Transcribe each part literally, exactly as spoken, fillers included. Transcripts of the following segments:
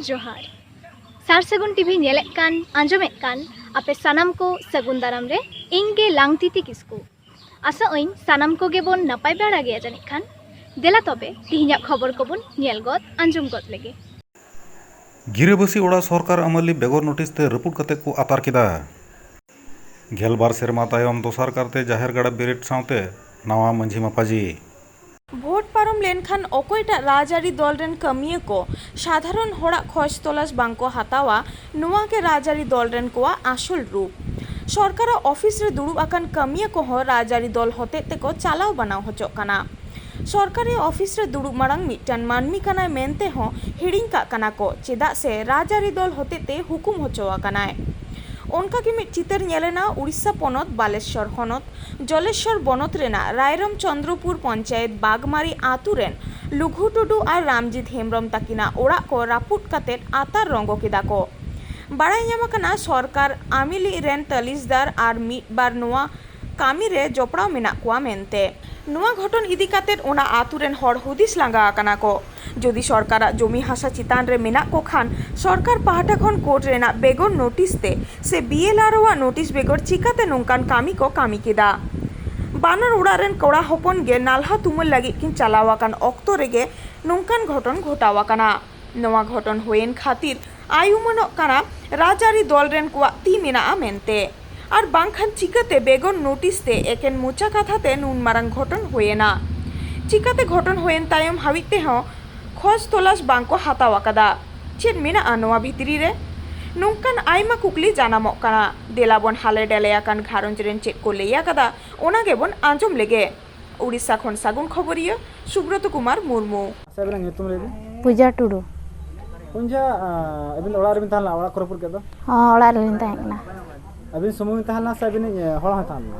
ᱡᱚᱦᱟᱨ᱾ ᱥᱟᱨ ᱥᱟᱹᱜᱩᱱ ᱴᱤᱵᱷᱤ ᱧᱮᱞᱮᱫ ᱠᱟᱱ, ᱟᱸᱡᱚᱢᱮᱫ ᱠᱟᱱ ᱟᱯᱮ ᱥᱟᱱᱟᱢ ᱠᱚ ᱥᱟᱹᱜᱩᱱ ᱫᱟᱨᱟᱢ ᱨᱮ ᱤᱧ ᱜᱮ ᱞᱟᱝᱛᱤᱛᱤ ᱠᱤᱥᱠᱩ᱾ ᱟᱥᱟᱜ ᱟᱹᱧ ᱥᱟᱱᱟᱢ ᱠᱚᱜᱮ ᱵᱚᱱ ᱱᱟᱯᱟᱭ ᱵᱟᱲᱟ ᱜᱮᱭᱟ ᱡᱟᱹᱱᱤᱡ ᱠᱷᱟᱱ᱾ ᱫᱮᱞᱟ ᱛᱚᱵᱮ ᱛᱤᱦᱤᱧᱟᱜ ᱠᱷᱚᱵᱚᱨ ᱠᱚᱵᱚᱱ ᱧᱮᱞ ᱜᱚᱫ, ᱟᱸᱡᱚᱢ ᱜᱚᱫ ᱞᱮᱜᱮ᱾ ᱜᱤᱨᱟᱹᱵᱟᱹᱥᱤ ᱚᱲᱟᱜ ᱥᱚᱨᱠᱟᱨ ᱟᱹᱢᱟᱹᱞᱤ ᱵᱮᱜᱚᱨ ᱱᱳᱴᱤᱥ ᱛᱮ ᱨᱟᱹᱯᱩᱫ ᱠᱟᱛᱮ ᱠᱚ ᱟᱛᱟᱨ ᱠᱮᱫᱟ᱾ ᱜᱮᱞᱵᱟᱨ ᱥᱮᱨᱢᱟ ᱛᱟᱭᱚᱢ ᱫᱚᱥᱟᱨ ᱠᱟᱨᱛᱮ ᱡᱟᱦᱮᱨ ᱜᱟᱲ ᱵᱮᱨᱮᱫ ᱥᱟᱶᱛᱮ ᱱᱟᱣᱟ ᱢᱟᱹᱡᱷᱤ ᱢᱟᱯᱟᱡᱤ᱾ ᱵᱷᱳᱴ ᱯᱟᱨᱚᱢ ᱞᱮᱱᱠᱷᱟᱱ ᱚᱠᱚᱭᱴᱟᱜ ᱨᱟᱡᱽᱟᱹᱨᱤ ᱫᱚᱞ ᱨᱮᱱ ᱠᱟᱹᱢᱤᱭᱟᱹ ᱠᱚ ᱥᱟᱫᱷᱟᱨᱚᱱ ᱦᱚᱲᱟᱜ ᱠᱷᱚᱡᱽ ᱛᱚᱞᱟᱥ ᱵᱟᱝᱠᱚ ᱦᱟᱛᱟᱣᱟ, ᱱᱚᱣᱟ ᱜᱮ ᱨᱟᱡᱽᱟᱹᱨᱤ ᱫᱚᱞ ᱨᱮᱱ ᱠᱚᱣᱟᱜ ᱟᱥᱚᱞ ᱨᱩᱯ᱾ ᱥᱚᱨᱠᱟᱨᱟᱜ ᱚᱯᱷᱤᱥ ᱨᱮ ᱫᱩᱲᱩᱵ ᱟᱠᱟᱱ ᱠᱟᱹᱢᱤᱭᱟᱹ ᱠᱚᱦᱚᱸ ᱨᱟᱡᱽᱟᱹᱨᱤ ᱫᱚᱞ ᱦᱚᱛᱮᱡ ᱛᱮᱠᱚ ᱪᱟᱞᱟᱣ ᱵᱟᱱᱟᱣ ᱦᱚᱪᱚᱜ ᱠᱟᱱᱟ᱾ ᱥᱚᱨᱠᱟᱨᱤ ᱚᱯᱷᱤᱥ ᱨᱮ ᱫᱩᱲᱩᱵ ᱢᱟᱲᱟᱝ ᱢᱤᱫᱴᱟᱝ ᱢᱟᱹᱱᱢᱤ ᱠᱟᱱᱟᱭ ᱢᱮᱱᱛᱮ ᱦᱚᱸ ᱦᱤᱲᱤᱧ ᱠᱟᱜ ᱠᱟᱱᱟ ᱠᱚ, ᱪᱮᱫᱟᱜ ᱥᱮ ᱨᱟᱡᱽᱟᱹᱨᱤ ᱫᱚᱞ ᱦᱚᱛᱮᱡ ᱛᱮ ᱦᱩᱠᱩᱢ ᱦᱚᱪᱚ ᱟᱠᱟᱱᱟᱭ᱾ ᱚᱱᱠᱟ ᱜᱮ ᱢᱤᱫ ᱪᱤᱛᱟᱹᱨ ᱧᱮᱞ ᱮᱱᱟ ᱩᱲᱤᱥᱥᱟ ᱯᱚᱱᱚᱛ ᱵᱟᱞᱮᱥᱚᱨ ᱦᱚᱱᱚᱛ ᱡᱚᱞᱮᱥᱚᱨ ᱵᱚᱱᱚᱛ ᱨᱮᱱᱟᱜ ᱨᱟᱭᱨᱚᱢ ᱪᱚᱱᱫᱨᱚᱯᱩᱨ ᱯᱚᱧᱪᱟᱭᱮᱛ ᱵᱟᱜᱽᱢᱟᱨᱤ ᱟᱛᱩ ᱨᱮᱱ ᱞᱩᱜᱷᱩ ᱴᱩᱰᱩ ᱟᱨ ᱨᱟᱢᱡᱤᱛ ᱦᱮᱢᱵᱨᱚᱢ ᱛᱟᱹᱠᱤᱱᱟᱜ ᱚᱲᱟᱜ ᱠᱚ ᱨᱟᱹᱯᱩᱫ ᱠᱟᱛᱮ ᱟᱛᱟᱨ ᱨᱚᱝᱜᱚ ᱠᱮᱫᱟ ᱠᱚ᱾ ᱵᱟᱲᱟᱭ ᱧᱟᱢ ᱟᱠᱟᱱᱟ, ᱥᱚᱨᱠᱟᱨ ᱟᱢᱤᱞᱤ ᱨᱮᱱ ᱛᱟᱹᱞᱤᱥᱫᱟᱨ ᱟᱨ ᱢᱤᱫ ᱵᱟᱨ ᱱᱚᱣᱟ ᱠᱟᱹᱢᱤ ᱨᱮ ᱡᱚᱯᱲᱟᱣ ᱢᱮᱱᱟᱜ ᱠᱚᱣᱟ ᱢᱮᱱᱛᱮ᱾ ᱱᱚᱣᱟ ᱜᱷᱚᱴᱚᱱ ᱤᱫᱤ ᱠᱟᱛᱮ ᱚᱱᱟ ᱟᱛᱩ ᱨᱮᱱ ᱦᱚᱲ ᱦᱩᱫᱤᱥ ᱞᱟᱸᱜᱟ ᱟᱠᱟᱱᱟ ᱠᱚ᱾ ᱡᱩᱫᱤ ᱥᱚᱨᱠᱟᱨᱟᱜ ᱡᱚᱢᱤ ᱦᱟᱥᱟ ᱪᱮᱛᱟᱱ ᱨᱮ ᱢᱮᱱᱟᱜ ᱠᱚ ᱠᱷᱟᱱ, ᱥᱚᱨᱠᱟᱨ ᱯᱟᱦᱴᱟ ᱠᱷᱚᱱ ᱠᱳᱨᱴ ᱨᱮᱱᱟᱜ ᱵᱮᱜᱚᱨ ᱱᱳᱴᱤᱥ ᱛᱮ ᱥᱮ ᱵᱤ ᱮᱞ ᱟᱨ ᱳ ᱟᱜ ᱱᱳᱴᱤᱥ ᱵᱮᱜᱚᱨ ᱪᱤᱠᱟᱹᱛᱮ ᱱᱚᱝᱠᱟᱱ ᱠᱟᱹᱢᱤ ᱠᱚ ᱠᱟᱹᱢᱤ ᱠᱮᱫᱟ? ᱵᱟᱱᱟᱨ ᱚᱲᱟᱜ ᱨᱮᱱ ᱠᱚᱲᱟ ᱦᱚᱯᱚᱱ ᱜᱮ ᱱᱟᱞᱦᱟ ᱛᱩᱢᱟᱹᱞ ᱞᱟᱹᱜᱤᱫ ᱠᱤᱱ ᱪᱟᱞᱟᱣ ᱟᱠᱟᱱ ᱚᱠᱛᱚ ᱨᱮᱜᱮ ᱱᱚᱝᱠᱟᱱ ᱜᱷᱚᱴᱚᱱ ᱜᱷᱚᱴᱟᱣ ᱟᱠᱟᱱᱟ᱾ ᱱᱚᱣᱟ ᱜᱷᱚᱴᱚᱱ ᱦᱩᱭᱮᱱ ᱠᱷᱟᱹᱛᱤᱨ ᱟᱭ ᱩᱢᱟᱹᱱᱚᱜ ᱠᱟᱱᱟ ᱨᱟᱡᱽᱟᱹᱨᱤ ᱫᱚᱞ ᱨᱮᱱ ᱠᱚᱣᱟᱜ ᱛᱤ ᱢᱮᱱᱟᱜᱼᱟ ᱢᱮᱱᱛᱮ᱾ ᱟᱨ ᱵᱟᱝᱠᱷᱟᱱ ᱪᱤᱠᱟᱹᱛᱮ ᱵᱮᱜᱚᱨ ᱱᱳᱴᱤᱥ ᱛᱮ ᱮᱠᱮᱱ ᱢᱚᱪᱟ ᱠᱟᱛᱷᱟ ᱛᱮ ᱱᱩᱱ ᱢᱟᱨᱟᱝ ᱜᱷᱚᱴᱚᱱ ᱦᱩᱭᱮᱱᱟ? ᱪᱤᱠᱟᱹᱛᱮ ᱜᱷᱚᱴᱚᱱ ᱦᱩᱭᱮᱱ ᱛᱟᱭᱚᱢ ᱦᱟᱹᱵᱤᱡ ᱛᱮᱦᱚᱸ ᱠᱷᱚᱡᱽ ᱛᱚᱞᱟᱥ ᱵᱟᱝ ᱠᱚ ᱦᱟᱛᱟᱣ ᱟᱠᱟᱫᱟ? ᱪᱮᱫ ᱢᱮᱱᱟᱜᱼᱟ ᱱᱚᱣᱟ ᱵᱷᱤᱛᱨᱤ ᱨᱮ? ᱱᱚᱝᱠᱟᱱ ᱟᱭᱢᱟ ᱠᱩᱠᱞᱤ ᱡᱟᱱᱟᱢᱚᱜ ᱠᱟᱱᱟ᱾ ᱫᱮᱞᱟ ᱵᱚᱱ ᱦᱟᱞᱮ ᱰᱮᱞᱮ ᱟᱠᱟᱱ ᱜᱷᱟᱨᱚᱸᱡᱽ ᱨᱮᱱ ᱪᱮᱫ ᱠᱚ ᱞᱟᱹᱭ ᱟᱠᱟᱫᱟ, ᱚᱱᱟ ᱜᱮᱵᱚᱱ ᱟᱸᱡᱚᱢ ᱞᱮᱜᱮ᱾ ᱩᱲᱤᱥᱥᱟ ᱠᱷᱚᱱ ᱥᱟᱹᱜᱩᱱ ᱠᱷᱚᱵᱚᱨᱤᱭᱟᱹ ᱥᱩᱵᱨᱚᱛ ᱠᱩᱢᱟᱨ ᱢᱩᱨᱢᱩ᱾ ᱟᱪᱪᱷᱟ, ᱟᱵᱤᱱᱟᱜ ᱧᱩᱛᱩᱢ ᱞᱟᱹᱭ ᱵᱤᱱ᱾ ᱯᱩᱡᱟ ᱴᱩᱰᱩ᱾ ᱯᱩᱡᱟ, ᱟ, ᱟᱹᱵᱤᱱ ᱫᱚ ᱚᱲᱟᱜ ᱨᱮᱵᱤᱱ ᱛᱟᱦᱮᱸ ᱞᱮᱱᱟ, ᱚᱲᱟᱜ ᱠᱚ ᱨᱟᱹᱯᱩᱫ ᱠᱮᱫ ᱫᱚ? ᱦᱚᱸ, ᱚᱲᱟᱜ ᱨᱮᱞᱤᱧ ᱛᱟᱦᱮᱸ ᱠᱟᱱᱟ᱾ ᱟᱹᱵᱤᱱ ᱥᱩᱢᱩᱝ ᱵᱤᱱ ᱛᱟᱦᱮᱸ ᱞᱮᱱᱟ ᱥᱮ ᱟᱹᱵᱤᱱᱤᱡ, ᱮ, ᱦᱚᱲ ᱦᱚᱸᱭ ᱛᱟᱦᱮᱸ ᱞᱮᱱᱟ?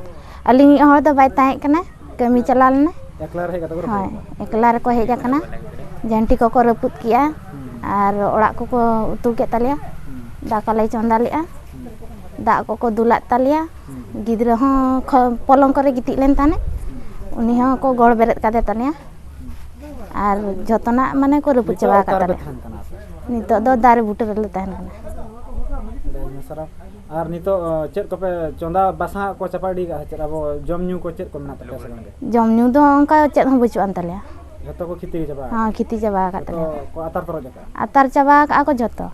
ᱟᱹᱞᱤᱧᱤᱡ ᱦᱚᱲ ᱫᱚ ᱵᱟᱭ ᱛᱟᱦᱮᱸ ᱠᱟᱱᱟ, ᱠᱟᱹᱢᱤ ᱪᱟᱞᱟᱣ ᱞᱮᱱᱟ᱾ ᱮᱠᱞᱟ ᱨᱮ ᱦᱮᱡ ᱠᱟᱛᱮ ᱠᱚ ᱨᱟᱹᱯᱩᱫ ᱦᱳᱭ, ᱠᱮᱫᱟ? ᱮᱠᱞᱟ ᱨᱮᱠᱚ ᱦᱮᱡ ᱟᱠᱟᱱᱟ᱾ ᱡᱷᱟᱹᱱᱴᱤ ᱠᱚᱠᱚ ᱨᱟᱹᱯᱩᱫ ᱠᱮᱜᱼᱟ᱾ ᱦᱩᱸ᱾ ᱟᱨ ᱚᱲᱟᱜ ᱠᱚᱠᱚ ᱩᱛᱩ ᱠᱮᱫ ᱛᱟᱞᱮᱭᱟ᱾ ᱦᱩᱸ᱾ ᱫᱟᱠᱟ ᱞᱮ ᱪᱚᱸᱫᱟ ᱞᱮᱜᱼᱟ᱾ ᱦᱩᱸ᱾ ᱫᱟᱜ ᱠᱚᱠᱚ ᱫᱩᱞᱟᱫ ᱛᱟᱞᱮᱭᱟ᱾ ᱦᱩᱸ᱾ ᱜᱤᱫᱽᱨᱟᱹ ᱦᱚᱸ ᱠᱷᱚ-, ᱯᱚᱞᱚᱝ ᱠᱚᱨᱮ ᱜᱤᱛᱤᱡ ᱞᱮᱱ ᱛᱟᱦᱮᱸᱫ, ᱩᱱᱤ ᱦᱚᱸ ᱠᱚ ᱜᱚᱲ ᱵᱮᱨᱮᱫ ᱠᱟᱫᱮ ᱛᱟᱞᱮᱭᱟ᱾ ᱟᱨ ᱡᱷᱚᱛᱚᱱᱟᱜ ᱢᱟᱱᱮ ᱠᱚ ᱨᱟᱹᱯᱩᱫ ᱱᱤᱛᱚᱜ ᱪᱟᱵᱟ ᱟᱠᱟᱫ ᱚᱠᱟ ᱨᱮᱯᱮ ᱛᱟᱞᱮᱭᱟ᱾ ᱛᱟᱦᱮᱱ ᱠᱟᱱᱟ ᱟᱯᱮ? ᱱᱤᱛᱚᱜ ᱫᱚ ᱫᱟᱨᱮ ᱵᱩᱴᱟᱹ ᱨᱮᱞᱮ ᱛᱟᱦᱮᱱ ᱠᱟᱱᱟ᱾ ᱟᱹᱰᱤ ᱟᱭᱢᱟ ᱥᱟᱨᱦᱟᱣ᱾ ᱟᱨ ᱱᱤᱛᱚᱜ, ᱚ, ᱪᱮᱫ ᱠᱚᱯᱮ ᱪᱚᱸᱫᱟ ᱵᱟᱥᱟᱝ ᱟᱜ ᱠᱚ ᱪᱟᱯᱟ ᱤᱫᱤ ᱠᱟᱜᱼᱟ ᱥᱮ ᱪᱮᱫ? ᱟᱵᱚ ᱡᱚᱢ ᱧᱩ ᱠᱚ ᱪᱮᱫ ᱠᱚ ᱢᱮᱱᱟᱜ ᱛᱟᱯᱮᱭᱟ ᱥᱮ ᱵᱟᱝᱜᱮ? ᱡᱚᱢ ᱧᱩ ᱫᱚ ᱚᱱᱠᱟ ᱪᱮᱫ ᱦᱚᱸ ᱵᱟᱹᱪᱩᱜ ᱟᱱ ᱛᱟᱞᱮᱭᱟ᱾ ᱡᱷᱚᱛᱚ ᱠᱚ ᱠᱷᱤᱛᱤ ᱪᱟᱵᱟ ᱟᱠᱟᱫ? ᱦᱚᱸ, ᱠᱷᱤᱛᱤ ᱪᱟᱵᱟ ᱟᱠᱟᱫ ᱡᱷᱚᱛᱚ ᱛᱟᱞᱮᱭᱟ᱾ ᱠᱚ ᱟᱛᱟᱨ ᱛᱚᱨᱚᱡ ᱟᱠᱟᱫ? ᱟᱛᱟᱨ ᱪᱟᱵᱟ ᱟᱠᱟᱫ ᱠᱚ ᱡᱷᱚᱛᱚ᱾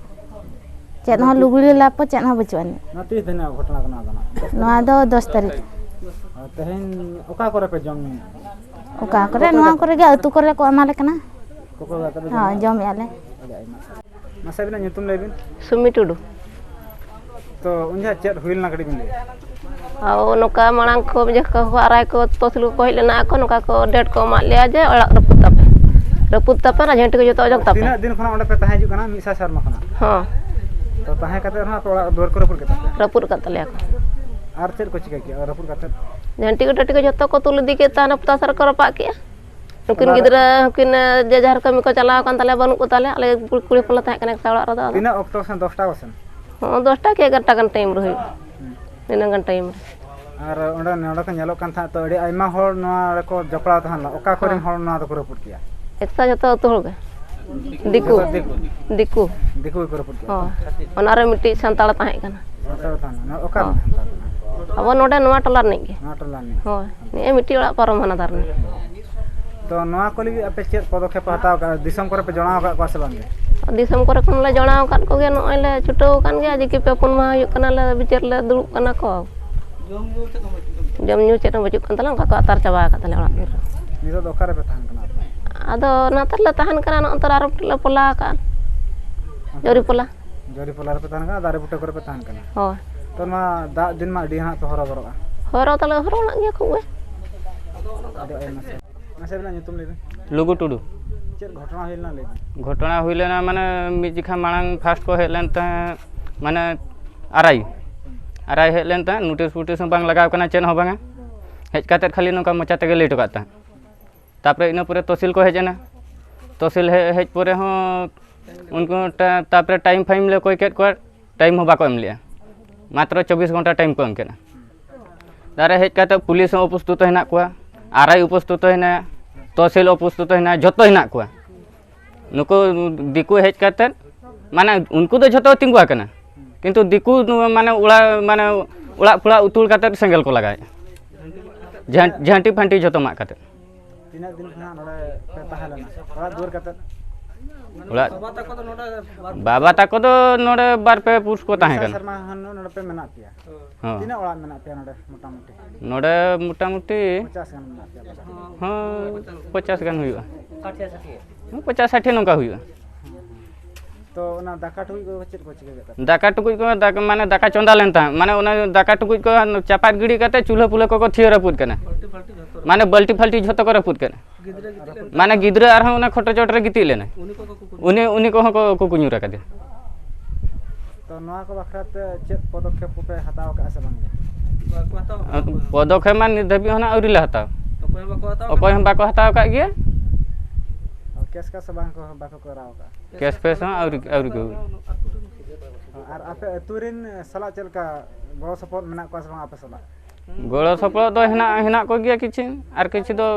ᱪᱮᱫ ᱦᱚᱸ ᱞᱩᱜᱽᱲᱤ ᱞᱟᱯᱚ ᱪᱮᱫ ᱦᱚᱸ ᱵᱟᱹᱪᱩᱜ ᱟᱹᱱᱤᱡ᱾ ᱱᱚᱣᱟ ᱛᱤᱥ ᱫᱤᱱᱟᱜ ᱜᱷᱚᱴᱚᱱᱟ ᱠᱟᱱᱟ ᱚᱱᱟ ᱫᱚ? ᱱᱚᱣᱟ ᱫᱚ ᱫᱚᱥ ᱛᱟᱹᱨᱤᱠᱷ᱾ ᱟᱨ ᱛᱮᱦᱮᱧ ᱚᱠᱟ ᱠᱚᱨᱮ ᱯᱮ ᱡᱚᱢ ᱧᱩᱭᱟ? ᱚᱠᱟ ᱠᱚᱨᱮ, ᱱᱚᱣᱟ ᱠᱚᱨᱮ ᱜᱮ, ᱟᱹᱛᱩ ᱠᱚᱨᱮ ᱠᱚ ᱮᱢᱟ ᱞᱮ ᱠᱟᱱᱟ᱾ ᱠᱚᱠᱚ ᱜᱟᱛᱮ ᱯᱮ ᱦᱚᱸ, ᱡᱚᱢ ᱧᱩᱭᱟ? ᱡᱚᱢᱮᱜᱼᱟ ᱞᱮ᱾ ᱟᱹᱰᱤ ᱟᱭᱢᱟ ᱥᱟᱨᱦᱟᱣ᱾ ᱢᱟᱥᱮ ᱟᱹᱵᱤᱱᱟᱜ ᱧᱩᱛᱩᱢ ᱞᱟᱹᱭ ᱵᱤᱱ᱾ ᱥᱩᱢᱤ ᱴᱩᱰᱩ᱾ ᱛᱚ, ᱩᱱ ᱡᱚᱦᱚᱜ ᱪᱮᱫ ᱦᱩᱭ ᱞᱮᱱᱟ, ᱠᱟᱹᱴᱤᱡ ᱵᱤᱱ ᱞᱟᱹᱭᱟ? ᱟᱨ ᱱᱚᱝᱠᱟ ᱢᱟᱲᱟᱝ ᱠᱚ ᱡᱚᱠᱷᱚᱱ ᱠᱚ ᱟᱨᱟᱭ ᱠᱚ ᱛᱚᱥᱞᱩ ᱠᱚ ᱦᱮᱡ ᱞᱮᱱᱟ, ᱟᱠᱚ ᱱᱚᱝᱠᱟ ᱠᱚ ᱰᱮᱴ ᱠᱚ ᱮᱢᱟᱫ ᱞᱮᱭᱟ ᱡᱮ ᱚᱲᱟᱜ ᱨᱟᱹᱯᱩᱫ ᱛᱟᱯᱮ, ᱨᱟᱹᱯᱩᱫ ᱛᱟᱯᱮ, ᱚᱱᱟ ᱡᱷᱟᱹᱱᱴᱤ ᱠᱚ ᱡᱚᱛᱚ ᱚᱪᱚᱜ ᱛᱟᱯᱮ᱾ ᱛᱤᱱᱟᱹᱜ ᱫᱤᱱ ᱠᱷᱚᱱᱟᱜ ᱚᱸᱰᱮ ᱯᱮ ᱛᱟᱦᱮᱸ ᱦᱤᱡᱩᱜ ᱠᱟᱱᱟ? ᱢᱤᱫ ᱥᱟᱭ ᱥᱮᱨᱢᱟ ᱠᱷᱚᱱᱟᱜ? ᱦᱚᱸ᱾ ᱛᱚ, ᱛᱟᱦᱮᱸ ᱠᱟᱛᱮ ᱨᱮᱦᱚᱸ ᱟᱯᱮ ᱚᱲᱟᱜ ᱫᱩᱣᱟᱹᱨ ᱠᱚ ᱨᱟᱹᱯᱩᱫ ᱠᱮᱫ ᱛᱟᱯᱮᱭᱟ? ᱨᱟᱹᱯᱩᱫ ᱟᱠᱟᱫ ᱛᱟᱞᱮᱭᱟ ᱠᱚ᱾ ᱟᱨ ᱪᱮᱫ ᱠᱚ ᱪᱤᱠᱟᱹ ᱠᱮᱜᱼᱟ ᱨᱟᱹᱯᱩᱫ ᱠᱟᱛᱮ? ᱡᱷᱟᱹᱱᱴᱤ ᱠᱚ ᱴᱟᱹᱴᱤ ᱠᱚ ᱡᱷᱚᱛᱚ ᱠᱚ ᱛᱩᱞ ᱤᱫᱤ ᱠᱮᱫ ᱛᱮ, ᱦᱟᱱᱮ ᱯᱚᱛᱟᱥ ᱨᱮᱠᱚ ᱨᱟᱯᱟᱜ ᱠᱮᱜᱼᱟ᱾ ᱱᱩᱠᱤᱱ ᱚᱱᱟ ᱜᱤᱫᱽᱨᱟᱹ ᱦᱚᱸᱠᱤᱱ, ᱡᱮ ᱡᱟᱦᱟᱸ ᱠᱟᱹᱢᱤ ᱠᱚ ᱪᱟᱞᱟᱣ ᱟᱠᱟᱱ ᱛᱟᱞᱮᱭᱟ, ᱵᱟᱹᱱᱩᱜ ᱠᱚ ᱛᱟᱞᱮᱭᱟ, ᱟᱞᱮ ᱠᱩᱲᱤ, ᱠᱩᱲᱤ ᱦᱚᱯᱚᱱ ᱞᱮ ᱛᱟᱦᱮᱸ ᱠᱟᱱᱟ ᱮᱠᱞᱟ ᱚᱲᱟᱜ ᱨᱮᱫᱚ᱾ ᱟᱫᱚ ᱛᱤᱱᱟᱹᱜ ᱚᱠᱛᱚ ᱥᱮᱱ? ᱫᱚᱥᱴᱟ ᱠᱚ ᱥᱮᱱ? ᱦᱚᱸ, ᱫᱚᱥᱴᱟ ᱠᱤ ᱮᱜᱟᱨᱚᱴᱟ ᱜᱟᱱ ᱴᱟᱭᱤᱢ ᱨᱮ ᱦᱩᱭᱩᱜᱼᱟ᱾ ᱦᱩᱸ᱾ ᱤᱱᱟᱹᱜ ᱜᱟᱱ ᱴᱟᱭᱤᱢ ᱨᱮ᱾ ᱟᱨ ᱚᱸᱰᱮ, ᱱᱚᱰᱮ ᱠᱚ ᱧᱮᱞᱚᱜ ᱠᱟᱱ ᱛᱟᱦᱮᱸᱫ ᱛᱚ, ᱟᱹᱰᱤ ᱟᱭᱢᱟ ᱦᱚᱲ ᱱᱚᱣᱟ ᱨᱮᱠᱚ ᱡᱚᱯᱲᱟᱣ ᱛᱟᱦᱮᱸ ᱞᱮᱱᱟ᱾ ᱚᱠᱟ ᱠᱚᱨᱮᱱ ᱦᱚᱸ᱾ ᱦᱚᱲ ᱱᱚᱣᱟ ᱫᱚᱠᱚ ᱨᱟᱹᱯᱩᱫ ᱠᱮᱜᱼᱟ? ᱮᱠᱥᱟ ᱡᱚᱛᱚ ᱟᱹᱛᱩ ᱦᱚᱲ ᱜᱮ᱾ ᱫᱤᱠᱩ᱾ ᱡᱚᱛᱚ ᱫᱤᱠᱩ? ᱫᱤᱠᱩ᱾ ᱫᱤᱠᱩ ᱜᱮᱠᱚ ᱨᱟᱹᱯᱩᱫ ᱠᱮᱜᱼᱟ? ᱦᱳᱭ᱾ ᱚᱱᱟ ᱨᱮ ᱢᱤᱫᱴᱤᱡ ᱥᱟᱱᱛᱟᱲ ᱛᱟᱦᱮᱸ ᱠᱟᱱᱟ᱾ ᱥᱟᱱᱛᱟᱲ ᱛᱟᱦᱮᱸ ᱠᱟᱱᱟ᱾ ᱚᱠᱟ ᱦᱳᱭ᱾ ᱨᱤᱱᱤᱡ ᱥᱟᱱᱛᱟᱲ ᱠᱟᱱᱟᱭ? ᱟᱵᱚ ᱱᱚᱰᱮ ᱱᱚᱣᱟ ᱴᱚᱞᱟ ᱨᱤᱱᱤᱡ ᱜᱮ᱾ ᱱᱚᱣᱟ ᱴᱚᱞᱟ ᱨᱤᱱᱤᱡ? ᱦᱳᱭ᱾ ᱱᱤᱭᱟᱹ ᱢᱤᱫᱴᱤᱡ ᱚᱲᱟᱜ ᱯᱟᱨᱚᱢ ᱦᱟᱱᱟ ᱫᱷᱟᱨᱮ ᱨᱤᱱᱤᱡ᱾ ᱛᱚ, ᱱᱚᱣᱟ ᱠᱚ ᱞᱟᱹᱜᱤᱫ ᱟᱯᱮ ᱪᱮᱫ ᱯᱚᱫᱚᱠᱷᱮᱯ ᱯᱮ ᱦᱟᱛᱟᱣ ᱠᱟᱜᱼᱟ? ᱫᱤᱥᱚᱢ ᱠᱚᱨᱮ ᱯᱮ ᱡᱟᱱᱟᱣ ᱟᱠᱟᱫ ᱠᱚᱣᱟ ᱥᱮ ᱵᱟᱝ ᱜᱮ? ᱫᱤᱥᱚᱢ ᱠᱚᱨᱮ ᱠᱷᱚᱱ ᱞᱮ ᱡᱟᱱᱟᱣ ᱟᱠᱟᱫ ᱠᱚᱜᱮᱭᱟ, ᱱᱚᱜᱼᱚᱭ ᱞᱮ ᱪᱷᱩᱴᱟᱹᱣ ᱟᱠᱟᱱ ᱜᱮᱭᱟ᱾ ᱡᱮ ᱠᱤ ᱯᱮ ᱯᱩᱱ ᱢᱟᱦᱟ ᱦᱩᱭᱩᱜ ᱠᱟᱱᱟ ᱞᱮ ᱵᱤᱪᱟᱹᱨ ᱞᱮ ᱫᱩᱲᱩᱵ ᱠᱟᱱᱟ ᱠᱚ᱾ ᱡᱚᱢ ᱧᱩ ᱪᱮᱫ ᱦᱚᱸ ᱵᱟᱹᱪᱩᱜ ᱠᱟᱱ ᱛᱟᱞᱮᱭᱟ, ᱚᱱᱠᱟ ᱠᱚ ᱟᱛᱟᱨ ᱪᱟᱵᱟ ᱟᱠᱟᱫ ᱛᱟᱞᱮᱭᱟ ᱚᱲᱟᱜ ᱫᱩᱣᱟᱹᱨ᱾ ᱱᱤᱛᱚᱜ ᱫᱚ ᱚᱠᱟ ᱨᱮᱯᱮ ᱛᱟᱦᱮᱱ ᱠᱟᱱᱟ ᱟᱯᱮ? ᱟᱫᱚ ᱚᱱᱟ ᱛᱟᱦᱞᱮ ᱛᱟᱦᱮᱱ ᱠᱟᱱᱟ, ᱱᱚᱜᱼᱚ ᱱᱚᱛᱮ ᱨᱮ ᱟᱨᱚ ᱞᱮ ᱯᱚᱞᱟ ᱟᱠᱟᱫᱼᱟ᱾ ᱡᱚᱨᱤᱯᱚᱞᱟ᱾ ᱡᱚᱨᱤᱯᱚᱞᱟ ᱨᱮᱯᱮ ᱛᱟᱦᱮᱱ ᱠᱟᱱᱟ, ᱫᱟᱨᱮ ᱵᱩᱴᱟᱹ ᱠᱚᱨᱮ ᱯᱮ ᱛᱟᱦᱮᱱ ᱠᱟᱱᱟ᱾ ᱦᱳᱭ᱾ ᱛᱚ, ᱱᱚᱣᱟ ᱫᱟᱜ ᱫᱤᱱ ᱢᱟ ᱟᱹᱰᱤ ᱦᱟᱸᱜ ᱯᱮ ᱦᱚᱨᱚᱵᱚᱨᱚᱜᱼᱟ᱾ ᱦᱚᱨᱚ ᱛᱟᱞᱮ ᱦᱚᱨᱚ ᱞᱮᱱ ᱜᱮᱭᱟ ᱠᱷᱩᱵ ᱜᱮ᱾ ᱟᱹᱰᱤ ᱟᱭᱢᱟ ᱥᱟᱨᱦᱟᱣ᱾ ᱢᱟᱥᱮ ᱟᱵᱤᱱᱟᱜ ᱧᱩᱛᱩᱢ ᱞᱟᱹᱭ ᱵᱤᱱ᱾ ᱞᱩᱜᱩ ᱴᱩᱰᱩ᱾ ᱪᱮᱫ ᱜᱷᱚᱴᱚᱱᱟ ᱦᱩᱭ ᱞᱮᱱᱟ, ᱞᱟᱹᱭ ᱵᱤᱱ? ᱜᱷᱚᱴᱚᱱᱟ ᱦᱩᱭ ᱞᱮᱱᱟ, ᱢᱟᱱᱮ, ᱢᱤᱫ ᱡᱚᱠᱷᱟ ᱢᱟᱲᱟᱝ ᱯᱷᱟᱥᱴ ᱠᱚ ᱦᱮᱡ ᱞᱮᱱ ᱛᱟᱦᱮᱸᱫ, ᱢᱟᱱᱮ, ᱟᱨᱟᱭ, ᱟᱨᱟᱭ ᱦᱮᱡ ᱞᱮᱱ ᱛᱟᱦᱮᱸᱫ, ᱱᱳᱴᱤᱥ ᱯᱷᱳᱴᱤᱥ ᱦᱚᱸ ᱵᱟᱝ ᱞᱟᱜᱟᱣ ᱠᱟᱱᱟ, ᱪᱮᱫ ᱦᱚᱸ ᱵᱟᱝᱟ᱾ ᱦᱮᱡ ᱠᱟᱛᱮᱫ ᱠᱷᱟᱹᱞᱤ ᱱᱚᱝᱠᱟ ᱢᱚᱪᱟ ᱛᱮᱜᱮ ᱞᱟᱹᱭ ᱦᱚᱴᱚ ᱠᱟᱜ ᱛᱟᱦᱮᱸᱫ᱾ ᱛᱟᱯᱚᱨᱮ ᱤᱱᱟᱹ ᱯᱚᱨᱮ ᱛᱚᱦᱥᱤᱞ ᱠᱚ ᱦᱮᱡ ᱮᱱᱟ᱾ ᱛᱚᱦᱥᱤᱞ ᱦᱮᱡ, ᱦᱮᱡ ᱯᱚᱨᱮ ᱦᱚᱸ ᱩᱱᱠᱩ ᱴᱟ-, ᱛᱟᱯᱚᱨᱮ ᱴᱟᱭᱤᱢ ᱯᱷᱟᱭᱤᱢ ᱞᱮ ᱠᱚᱭ ᱠᱮᱫ ᱠᱚᱣᱟ, ᱴᱟᱭᱤᱢ ᱦᱚᱸ ᱵᱟᱠᱚ ᱮᱢ ᱞᱮᱜᱼᱟ᱾ ᱢᱟᱛᱨᱚ ᱪᱚᱵᱵᱤᱥ ᱜᱷᱚᱱᱴᱟ ᱴᱟᱭᱤᱢ ᱠᱚ ᱮᱢ ᱠᱮᱫᱼᱟ᱾ ᱫᱟᱨᱮ ᱦᱮᱡ ᱠᱟᱛᱮ ᱯᱩᱞᱤᱥ ᱦᱚᱸ ᱩᱯᱚᱥᱛᱷᱤᱛ ᱦᱮᱱᱟᱜ ᱠᱚᱣᱟ, ᱟᱨᱟᱭ ᱩᱯᱚᱥᱛᱷᱤᱛ ᱦᱮᱱᱟᱭᱟ, ᱛᱚᱦᱥᱤᱞ ᱩᱯᱚᱥᱛᱷᱤᱛ ᱦᱮᱱᱟᱭᱟ, ᱡᱚᱛᱚ ᱦᱮᱱᱟᱜ ᱠᱚᱣᱟ᱾ ᱱᱩᱠᱩ ᱫᱤᱠᱩ ᱦᱮᱡ ᱠᱟᱛᱮ ᱢᱟᱱᱮ ᱩᱱᱠᱩ ᱫᱚ ᱡᱷᱚᱛᱚ ᱛᱤᱸᱜᱩ ᱟᱠᱟᱱᱟ, ᱠᱤᱱᱛᱩ ᱫᱤᱠᱩ ᱢᱟᱱᱮ ᱚᱲᱟᱜ, ᱢᱟᱱᱮ ᱚᱲᱟᱜ ᱯᱷᱚᱲᱟᱜ ᱩᱛᱩᱲ ᱠᱟᱛᱮ ᱥᱮᱸᱜᱮᱞ ᱠᱚ ᱞᱟᱜᱟᱣᱮᱫ, ᱡᱷᱟᱱ- ᱡᱷᱟᱹᱱᱴᱤ ᱯᱷᱟᱹᱱᱴᱤ ᱡᱷᱚᱛᱚ ᱢᱟᱜ ᱠᱟᱛᱮ᱾ ᱛᱤᱱᱟᱹᱜ ᱫᱤᱱ ᱠᱷᱚᱱᱟᱜ ᱱᱚᱰᱮ ᱯᱮ ᱛᱟᱦᱮᱸ ᱞᱮᱱᱟ, ᱚᱲᱟᱜ ᱫᱩᱣᱟᱹᱨ ᱠᱟᱛᱮ? ᱚᱲᱟᱜ, ᱵᱟᱵᱟ ᱛᱟᱠᱚ ᱫᱚ ᱱᱚᱰᱮ ᱵᱟᱨ ᱵᱟᱵᱟ ᱛᱟᱠᱚ ᱫᱚ ᱱᱚᱰᱮ ᱵᱟᱨ ᱯᱮ ᱯᱩᱥ ᱠᱚ ᱛᱟᱦᱮᱸ ᱠᱟᱱᱟ᱾ ᱥᱮᱨᱢᱟ ᱠᱷᱚᱱ ᱱᱚᱰᱮ ᱯᱮ ᱢᱮᱱᱟᱜ ᱯᱮᱭᱟ? ᱦᱚᱸ᱾ ᱛᱤᱱᱟᱹᱜ ᱚᱲᱟᱜ ᱢᱮᱱᱟᱜ ᱯᱮᱭᱟ ᱱᱚᱰᱮ ᱢᱚᱴᱟᱢᱩᱴᱤ? ᱱᱚᱰᱮ ᱢᱚᱴᱟᱢᱩᱴᱤ ᱯᱚᱪᱟᱥ ᱜᱟᱱ ᱢᱮᱱᱟᱜ ᱯᱮᱭᱟ ᱯᱟᱞᱮ? ᱦᱚᱸ, ᱯᱚᱪᱟᱥ ᱜᱟᱱ ᱦᱩᱭᱩᱜᱼᱟ᱾ ᱦᱚᱸ, ᱯᱚᱪᱟᱥ ᱥᱟᱴᱷᱤ ᱱᱚᱝᱠᱟ ᱦᱩᱭᱩᱜᱼᱟ᱾ ᱛᱚ ᱚᱱᱟ ᱫᱟᱠᱟ ᱴᱩᱠᱩᱡ ᱠᱚ ᱪᱮᱫ ᱠᱚ ᱪᱤᱠᱟᱹ ᱠᱮᱫ ᱛᱟᱯᱮᱭᱟ? ᱫᱟᱠᱟ ᱴᱩᱠᱩᱡ ᱠᱚ ᱫᱟᱠᱟ, ᱢᱟᱱᱮ ᱫᱟᱠᱟ ᱪᱚᱸᱫᱟ ᱞᱮᱱ ᱛᱟᱦᱮᱸᱫ, ᱢᱟᱱᱮ ᱚᱱᱟ ᱫᱟᱠᱟ ᱴᱩᱠᱩᱡ ᱠᱚ ᱪᱟᱯᱟᱫ ᱜᱤᱰᱤ ᱠᱟᱛᱮ ᱪᱩᱞᱦᱟᱹ ᱯᱩᱞᱦᱟᱹ ᱠᱚᱠᱚ ᱛᱷᱤᱭᱟᱹ ᱨᱟᱹᱯᱩᱫ ᱠᱟᱱᱟ, ᱢᱟᱱᱮ ᱵᱟᱹᱞᱴᱤ ᱯᱷᱟᱞᱴᱤ ᱡᱷᱚᱛᱚ ᱠᱚ ᱨᱟᱹᱯᱩᱫ ᱠᱟᱱᱟ᱾ ᱢᱟᱱᱮ ᱜᱤᱫᱽᱨᱟᱹ ᱟᱨᱦᱚᱸ ᱚᱱᱟ ᱠᱷᱚᱴᱚ ᱪᱚᱴ ᱨᱮ ᱜᱤᱛᱤᱡ ᱞᱮᱱᱟᱭ, ᱩᱱᱤ, ᱩᱱᱤ ᱠᱚᱦᱚᱸ ᱠᱚ, ᱠᱚ ᱧᱩᱨ ᱟᱠᱟᱫᱮᱭᱟ᱾ ᱛᱚ ᱱᱚᱣᱟ ᱠᱚ ᱵᱟᱠᱷᱨᱟ ᱛᱮ ᱪᱮᱫ ᱯᱚᱫᱚᱠᱷᱮᱯ ᱠᱚᱯᱮ ᱦᱟᱛᱟᱣ ᱠᱟᱜᱼᱟ ᱥᱮ ᱵᱟᱝ? ᱯᱚᱫᱚᱠᱷᱮᱯ ᱢᱟ ᱱᱤᱛ ᱫᱷᱟᱹᱵᱤᱡ ᱦᱚᱸ ᱱᱟᱜ ᱟᱹᱣᱨᱤ ᱞᱮ ᱦᱟᱛᱟᱣ᱾ ᱚᱠᱚᱭ ᱦᱚᱸ ᱵᱟᱠᱚ ᱦᱟᱛᱟᱣ ᱚᱠᱚᱭ ᱦᱚᱸ ᱵᱟᱠᱚ ᱦᱟᱛᱟᱣ ᱟᱠᱟᱫ ᱜᱮᱭᱟ᱾ ᱠᱮᱥ ᱠᱟ ᱥᱮ ᱵᱟᱝ ᱠᱚ, ᱵᱟᱠᱚ ᱠᱚᱨᱟᱣ ᱠᱟᱜᱼᱟ? ᱠᱮᱥ ᱯᱷᱮᱥ ᱦᱚᱸ ᱟᱹᱣᱨᱤ, ᱟᱹᱣᱨᱤ ᱠᱚ ᱦᱩᱭᱩᱜᱼᱟ᱾ ᱟᱨ ᱟᱯᱮ ᱟᱹᱛᱩ ᱨᱮᱱ ᱥᱟᱞᱟᱜ ᱪᱮᱫ ᱞᱮᱠᱟ ᱜᱚᱲᱚ ᱥᱚᱯᱚᱦᱚᱫ ᱢᱮᱱᱟᱜ ᱠᱚᱣᱟ ᱥᱮ ᱵᱟᱝ ᱟᱯᱮ ᱥᱟᱞᱟᱜ? ᱜᱚᱲᱚ ᱥᱚᱯᱚᱦᱚᱫ ᱫᱚ ᱦᱮᱱᱟᱜ, ᱦᱮᱱᱟᱜ ᱠᱚᱜᱮᱭᱟ ᱠᱤᱪᱷᱩ, ᱟᱨ ᱠᱤᱪᱷᱩ ᱫᱚ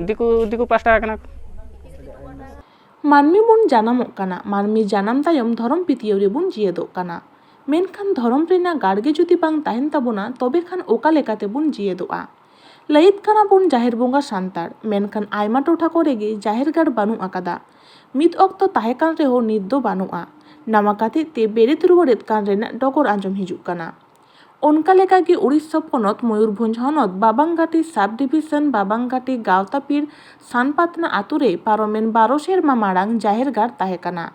ᱫᱤᱠᱩ, ᱫᱤᱠᱩ ᱯᱟᱥᱴᱟ ᱠᱟᱱᱟ ᱠᱚ᱾ ᱢᱟᱹᱱᱢᱤ ᱵᱚᱱ ᱡᱟᱱᱟᱢᱚᱜ ᱠᱟᱱᱟ, ᱢᱟᱹᱱᱢᱤ ᱡᱟᱱᱟᱢ ᱛᱟᱭᱚᱢ ᱫᱷᱚᱨᱚᱢ ᱯᱟᱹᱛᱭᱟᱹᱣ ᱨᱮᱵᱚᱱ ᱡᱤᱭᱮᱫᱚᱜ ᱠᱟᱱᱟ᱾ ᱢᱮᱱᱠᱷᱟᱱ ᱫᱷᱚᱨᱚᱢ ᱨᱮᱱᱟᱜ ᱜᱟᱲ ᱜᱮ ᱡᱩᱫᱤ ᱵᱟᱝ ᱛᱟᱦᱮᱱ ᱛᱟᱵᱚᱱᱟ, ᱛᱚᱵᱮ ᱠᱷᱟᱱ ᱚᱠᱟ ᱞᱮᱠᱟ ᱛᱮᱵᱚᱱ ᱡᱤᱭᱮᱫᱚᱜᱼᱟ? ᱞᱟᱹᱭᱮᱫ ᱠᱟᱱᱟ ᱵᱚᱱ ᱡᱟᱦᱮᱨ ᱵᱚᱸᱜᱟ ᱥᱟᱱᱛᱟᱲ, ᱢᱮᱱᱠᱷᱟᱱ ᱟᱭᱢᱟ ᱴᱚᱴᱷᱟ ᱠᱚᱨᱮ ᱜᱮ ᱡᱟᱦᱮᱨ ᱜᱟᱲ ᱵᱟᱹᱱᱩᱜ ᱟᱠᱟᱫᱟ᱾ ᱢᱤᱫ ᱚᱠᱛᱚ ᱛᱟᱦᱮᱸ ᱠᱟᱱ ᱨᱮᱦᱚᱸ ᱱᱤᱛ ᱫᱚ ᱵᱟᱹᱱᱩᱜᱼᱟ᱾ ᱱᱟᱣᱟ ᱠᱟᱛᱮ ᱛᱮ ᱵᱮᱨᱮᱫ ᱨᱩᱣᱟᱹᱲᱮᱫ ᱠᱟᱱ ᱨᱮᱱᱟᱜ ᱰᱚᱜᱚᱨ ᱟᱸᱡᱚᱢ ᱦᱤᱡᱩᱜ ᱠᱟᱱᱟ᱾ ᱚᱱᱠᱟ ᱞᱮᱠᱟᱜᱮ ᱩᱲᱤᱥᱥᱟ ᱯᱚᱱᱚᱛ ᱢᱚᱭᱩᱨᱵᱷᱚᱸᱡᱽ ᱦᱚᱱᱚᱛ ᱵᱟᱵᱟᱝᱜᱟᱴᱤ ᱥᱟᱵ ᱰᱤᱵᱷᱤᱥᱚᱱ ᱵᱟᱵᱟᱝᱜᱟᱴᱤ ᱜᱟᱶᱛᱟ ᱯᱤᱲ ᱥᱟᱱᱯᱟᱛᱱᱟ ᱟᱛᱳ ᱨᱮ ᱯᱟᱨᱚᱢᱮᱱ ᱵᱟᱨᱚ ᱥᱮᱨᱢᱟ ᱢᱟᱲᱟᱝ ᱡᱟᱦᱮᱨ ᱜᱟᱲ ᱛᱟᱦᱮᱸ ᱠᱟᱱᱟ᱾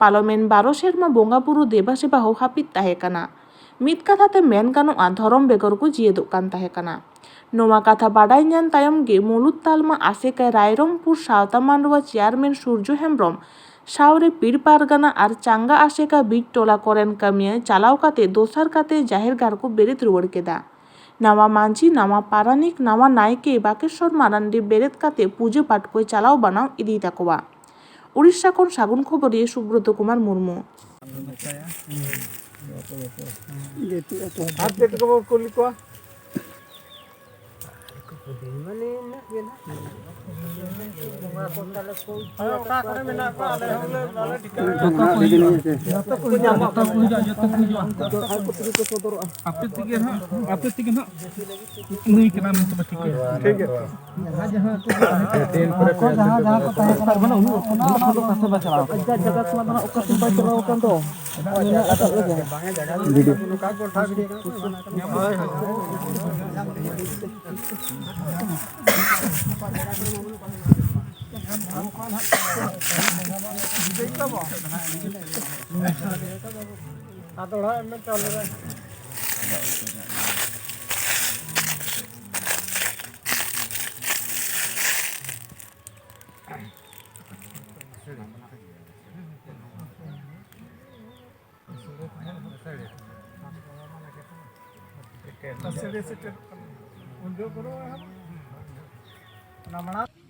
ᱯᱟᱨᱚᱢᱮᱱ ᱵᱟᱨᱚ ᱥᱮᱨᱢᱟ ᱵᱚᱸᱜᱟ ᱵᱩᱨᱩ ᱫᱮᱵᱟ ᱥᱮᱵᱟ ᱦᱚᱸ ᱦᱟᱹᱯᱤᱫ ᱛᱟᱦᱮᱸ ᱠᱟᱱᱟ᱾ ᱢᱤᱫ ᱠᱟᱛᱷᱟ ᱛᱮ ᱢᱮᱱ ᱜᱟᱱᱚᱜᱼᱟ, ᱫᱷᱚᱨᱚᱢ ᱵᱮᱜᱚᱨ ᱠᱚ ᱡᱤᱭᱮᱫᱚᱜ ᱠᱟᱱ ᱛᱟᱦᱮᱸ ᱠᱟᱱᱟ᱾ ᱱᱚᱣᱟ ᱠᱟᱛᱷᱟ ᱵᱟᱰᱟᱭ ᱧᱟᱢ ᱛᱟᱭᱚᱢ ᱜᱮ ᱢᱩᱞᱩᱫ ᱛᱟᱞᱢᱟ ᱟᱥᱮᱠᱟ ᱨᱟᱭᱨᱚᱝᱯᱩᱨ ᱥᱟᱶᱛᱟ ᱢᱟᱰᱣᱟ ᱪᱮᱭᱟᱨᱢᱮᱱ ᱥᱩᱨᱡᱚ ᱦᱮᱢᱵᱽᱨᱚᱢ ᱥᱟᱶᱨᱮ ᱯᱤᱲ ᱯᱟᱨᱜᱟᱱᱟ ᱟᱨ ᱪᱟᱸᱜᱟ ᱟᱥᱮᱠᱟ ᱵᱤᱡ ᱴᱚᱞᱟ ᱠᱚᱨᱮᱱ ᱠᱟᱹᱢᱤᱭᱟᱹ ᱪᱟᱞᱟᱣ ᱠᱟᱛᱮ ᱫᱚᱥᱟᱨ ᱠᱟᱛᱮ ᱡᱟᱦᱮᱨ ᱜᱟᱲ ᱠᱚ ᱵᱮᱨᱮᱫ ᱨᱩᱣᱟᱹᱲ ᱠᱮᱫᱟ᱾ ᱱᱟᱣᱟ ᱢᱟᱹᱡᱷᱤ, ᱱᱟᱣᱟ ᱯᱟᱨᱟᱱᱤᱠ, ᱱᱟᱣᱟ ᱱᱟᱭᱠᱮ ᱵᱟᱠᱮᱥᱚᱨ ᱢᱟᱨᱟᱱᱰᱤ ᱵᱮᱨᱮᱫ ᱠᱟᱛᱮ ᱯᱩᱡᱟᱹ ᱯᱟᱴ ᱠᱚᱭ ᱪᱟᱞᱟᱣ ᱵᱟᱱᱟᱣ ᱤᱫᱤᱭ ᱛᱟᱠᱚᱣᱟ᱾ ᱩᱲᱤᱥᱥᱟ ᱠᱷᱚᱱ ᱥᱟᱹᱜᱩᱱ ᱠᱷᱚᱵᱚᱨᱤᱭᱟᱹ ᱥᱩᱵᱨᱚᱛᱚ ᱠᱩᱢᱟᱨ ᱢᱩᱨᱢᱩ᱾ ᱟᱨ ᱪᱮᱫ ᱠᱚᱵᱚ ᱠᱩᱞᱤ ᱠᱚᱣᱟ? ᱢᱟᱱᱮ ᱤᱱᱟᱹᱜ ᱜᱮ ᱱᱟᱦᱟᱜ᱾ ᱵᱚᱸᱜᱟ ᱠᱚ ᱛᱟᱞᱮ ᱠᱚ ᱦᱳᱭ, ᱚᱠᱟ ᱠᱚᱨᱮ ᱢᱮᱱᱟᱜ ᱠᱚᱣᱟ, ᱟᱞᱮ ᱦᱚᱸᱞᱮ, ᱟᱞᱮ ᱴᱷᱤᱠᱟᱹ ᱡᱚᱛᱚ ᱠᱚ ᱦᱤᱡᱩᱜᱼᱟ, ᱡᱚᱛᱚ ᱠᱚ ᱦᱤᱡᱩᱜᱼᱟ, ᱡᱚᱛᱚ ᱠᱚ ᱦᱤᱡᱩᱜᱼᱟ, ᱡᱚᱛᱚ ᱠᱚ ᱦᱤᱡᱩᱜᱼᱟ᱾ ᱟᱠᱚ ᱛᱮᱜᱮ ᱠᱚ ᱥᱚᱫᱚᱨᱚᱜᱼᱟ᱾ ᱟᱯᱮ ᱛᱮᱜᱮ ᱦᱟᱸᱜ, ᱟᱯᱮ ᱛᱮᱜᱮ ᱦᱟᱸᱜ ᱱᱩᱭ ᱠᱟᱱᱟ ᱢᱮᱱᱛᱮ ᱯᱮ ᱴᱷᱤᱠᱟᱹᱭᱟ᱾ ᱴᱷᱤᱠ ᱜᱮᱭᱟ᱾ ᱡᱟᱦᱟᱸ, ᱡᱟᱦᱟᱸ ᱠᱚ ᱡᱟᱦᱟᱸ ᱠᱚ ᱛᱟᱦᱮᱸ ᱠᱟᱱᱟ, ᱚᱱᱟ, ᱚᱱᱟ ᱫᱚ ᱚᱠᱟ ᱥᱮᱫ ᱵᱟᱭ ᱪᱟᱞᱟᱣ ᱠᱟᱱᱟ? ᱟᱡᱟᱜ ᱡᱟᱭᱜᱟ ᱠᱷᱚᱱᱟᱜ ᱫᱚ ᱦᱟᱸᱜ ᱚᱠᱟ ᱥᱮᱫ ᱵᱟᱭ ᱪᱟᱞᱟᱣ ᱠᱟᱱ ᱫᱚ᱾ ᱵᱷᱤᱰᱤᱭᱳ᱾ ᱦᱳᱭ, ᱦᱳᱭ᱾ ᱟᱫᱚ ᱚᱲᱟᱜ ᱮᱢ ᱪᱟᱞᱟᱣ ᱞᱮᱱᱟ᱾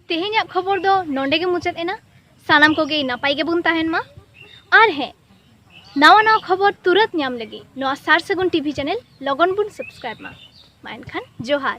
ᱛᱮᱦᱮᱧᱟᱜ ᱠᱷᱚᱵᱚᱨ ᱫᱚ ᱱᱚᱰᱮ ᱜᱮ ᱢᱩᱪᱟᱹᱫ ᱮᱱᱟ᱾ ᱥᱟᱱᱟᱢ ᱠᱚᱜᱮ ᱱᱟᱯᱟᱭ ᱜᱮᱵᱚᱱ ᱛᱟᱦᱮᱱ ᱢᱟ᱾ ᱟᱨ ᱦᱮᱸ, ᱱᱟᱣᱟ ᱱᱟᱣᱟ ᱠᱷᱚᱵᱚᱨ ᱛᱩᱨᱟᱹᱛ ᱧᱟᱢ ᱞᱟᱹᱜᱤᱫ ᱱᱚᱣᱟ ᱥᱟᱨ ᱥᱟᱹᱜᱩᱱ ᱴᱤᱵᱷᱤ ᱪᱮᱱᱮᱞ ᱞᱚᱜᱚᱱ ᱵᱚᱱ ᱥᱟᱵᱥᱠᱨᱟᱭᱤᱵ ᱢᱟ᱾ ᱢᱟ ᱮᱱᱠᱷᱟᱱ ᱡᱚᱦᱟᱨ᱾